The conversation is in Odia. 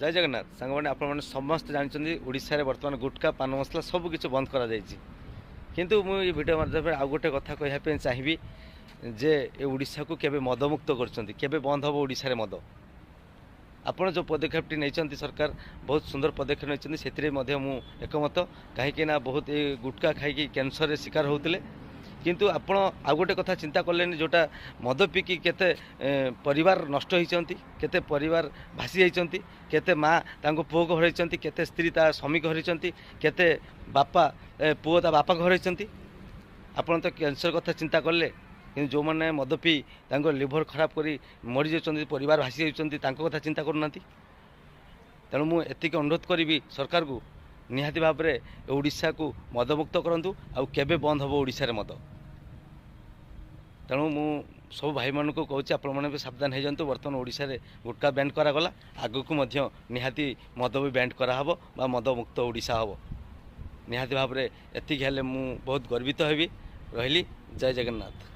ଜୟ ଜଗନ୍ନାଥ ସାଙ୍ଗମାନେ। ଆପଣମାନେ ସମସ୍ତେ ଜାଣିଛନ୍ତି, ଓଡ଼ିଶାରେ ବର୍ତ୍ତମାନ ଗୁଟକା, ପାନ ମସଲା ସବୁ କିଛି ବନ୍ଦ କରାଯାଇଛି। କିନ୍ତୁ ମୁଁ ଏ ଭିଡ଼ିଓ ମାଧ୍ୟମରେ ଆଉ ଗୋଟେ କଥା କହିବା ପାଇଁ ଚାହିଁବି ଯେ ଏ ଓଡ଼ିଶାକୁ କେବେ ମଦମୁକ୍ତ କରୁଛନ୍ତି? କେବେ ବନ୍ଦ ହେବ ଓଡ଼ିଶାରେ ମଦ? ଆପଣ ଯେଉଁ ପଦକ୍ଷେପଟି ନେଇଛନ୍ତି ସରକାର, ବହୁତ ସୁନ୍ଦର ପଦକ୍ଷେପ ନେଇଛନ୍ତି, ସେଥିରେ ମଧ୍ୟ ମୁଁ ଏକମତ। କାହିଁକି ନା ବହୁତ ଏ ଗୁଟକା ଖାଇକି କ୍ୟାନ୍ସରରେ ଶିକାର ହେଉଥିଲେ। କିନ୍ତୁ ଆପଣ ଆଉ ଗୋଟେ କଥା ଚିନ୍ତା କଲେନି, ଯେଉଁଟା ମଦ ପିଇକି କେତେ ପରିବାର ନଷ୍ଟ ହେଇଛନ୍ତି, କେତେ ପରିବାର ଭାସି ଯାଇଛନ୍ତି, କେତେ ମା ତାଙ୍କ ପୁଅକୁ ହରାଇଛନ୍ତି, କେତେ ସ୍ତ୍ରୀ ତା ସ୍ୱାମୀକୁ ହରାଇଛନ୍ତି, କେତେ ବାପା ପୁଅ ତା ବାପାକୁ ହରାଇଛନ୍ତି। ଆପଣ ତ କ୍ୟାନ୍ସର କଥା ଚିନ୍ତା କଲେ, କିନ୍ତୁ ଯେଉଁମାନେ ମଦ ପିଇ ତାଙ୍କ ଲିଭର ଖରାପ କରି ମରିଯାଉଛନ୍ତି, ପରିବାର ଭାସି ଯାଉଛନ୍ତି, ତାଙ୍କ କଥା ଚିନ୍ତା କରୁନାହାନ୍ତି। ତେଣୁ ମୁଁ ଏତିକି ଅନୁରୋଧ କରିବି ସରକାରକୁ, ନିହାତି ଭାବରେ ଓଡ଼ିଶାକୁ ମଦମୁକ୍ତ କରନ୍ତୁ। ଆଉ କେବେ ବନ୍ଦ ହେବ ଓଡ଼ିଶାରେ ମଦ? ତେଣୁ ମୁଁ ସବୁ ଭାଇମାନଙ୍କୁ କହୁଛି, ଆପଣମାନେ ବି ସାବଧାନ ହେଇଯାଆନ୍ତୁ। ବର୍ତ୍ତମାନ ଓଡ଼ିଶାରେ ଗୁଟକା ବ୍ୟାନ୍ କରାଗଲା, ଆଗକୁ ମଧ୍ୟ ନିହାତି ମଦ ବି ବ୍ୟାନ୍ କରାହେବ ବା ମଦମୁକ୍ତ ଓଡ଼ିଶା ହେବ। ନିହାତି ଭାବରେ ଏତିକି ହେଲେ ମୁଁ ବହୁତ ଗର୍ବିତ ହେବି। ରହିଲି, ଜୟ ଜଗନ୍ନାଥ।